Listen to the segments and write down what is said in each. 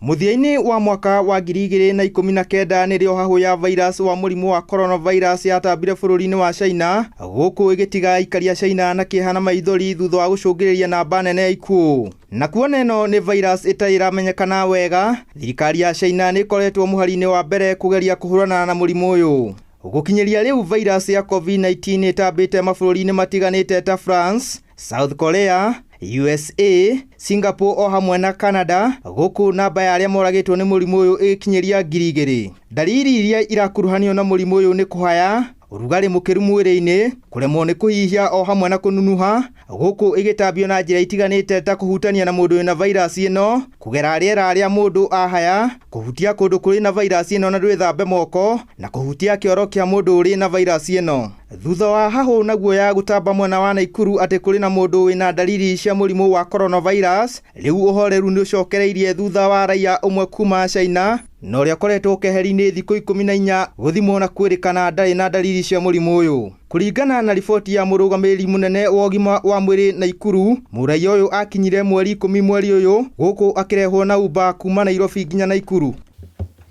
Mũthia-inĩ wa mwaka wa 2019 nĩrĩo hahũ ya virus wa mũrimũ wa coronavirus yatambire bũrũri-inĩ wa China, gũkũ ĩgĩtiga aikari a China na kĩeha na maithori thutha wa gũcũngĩrĩria namba nene ya ikuũ. Na kuona ĩno nĩ virus ĩtarĩ ĩramenyekana wega, thirikari ya China nĩ ĩkoretwo mũhari-inĩ wa mbere kũgeria kũhũrana na mũrimũ ũyũ. Gũkinyĩria rĩu virus ya COVID-19 ĩtambĩte mabũrũri-inĩ matiganĩte ta France, South Korea, USA, Singapore o hamwe na Canada, gũkũ namba ya arĩa moragĩtwo nĩ mũrimũ ũyũ ĩgĩkinyĩria 2000. Ndariri iria irakuruhanio na mũrimũ ũyũ nĩ kũhaya, ũrugarĩ mũkĩru mwĩrĩ-inĩ, kũremwo nĩ kũhihia o hamwe na kũnunuha, gũkũ ĩgĩtambio na njĩra itiganĩte ta kũhutania na mũndũ wĩna virus ĩno, kũgera rĩera rĩa mũndũ ahaya, kũhutia kũndũ kũrĩ na virus ĩno na ndwĩthambe moko, na kũhutia kĩoro kĩa mũndũ ũrĩ na virus ĩno. Thutha wa hahũ na guoya gũtamba mwena wa Naikuru atĩ kũrĩ na mũndũ wĩna ndariri cia mũrimũ wa coronavirus, rĩu ũhoreru nĩ ũcokereirie thutha wa raiya ũmwe kuma China na ũrĩa ũkoretwo keheri-inĩ thikũ 14 gũthimwo na kwĩrĩkana ndarĩ na ndariri cia mũrimũ ũyũ. Kũringana na riboti ya mũrũgamĩrĩri mũnene wa ũgima wa mwĩrĩ Naikuru, mũraiya ũyũ akinyire mweri 10 mweri ũyũ gũkũ akĩrehwo na Uber kuma Nairobi nginya Naikuru.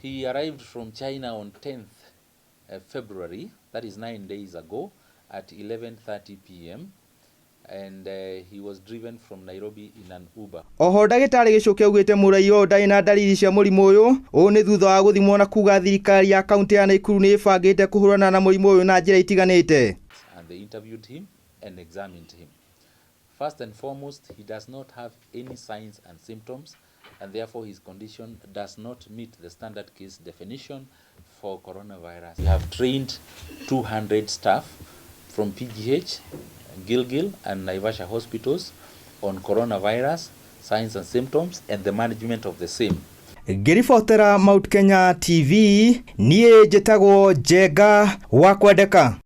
He arrived from China on 10th February, that is 9 days ago, at 11:30 p.m. and he was driven from Nairobi in an Uber. Oho ndagĩtarĩ Gĩchũki augĩte mũraiya ũyũ ndarĩ na ndariri cia mũrimũ ũyũ. Ũũ nĩ thutha wa gũthimwo na kuga thirikari ya kaunti ya Naikuru nĩ ĩbangĩte kũhũrana na mũrimũ ũyũ na njĩra itiganĩte. And they interviewed him and examined him. First and foremost, he does not have any signs and symptoms, and therefore his condition does not meet the standard case definition for coronavirus. We have trained 200 staff from PGH, Gilgil and Naivasha hospitals on coronavirus, signs and symptoms, and the management of the same. Ngĩribotera Mount Kenya TV, niĩ njĩtagwo Njenga wa Kwendeka.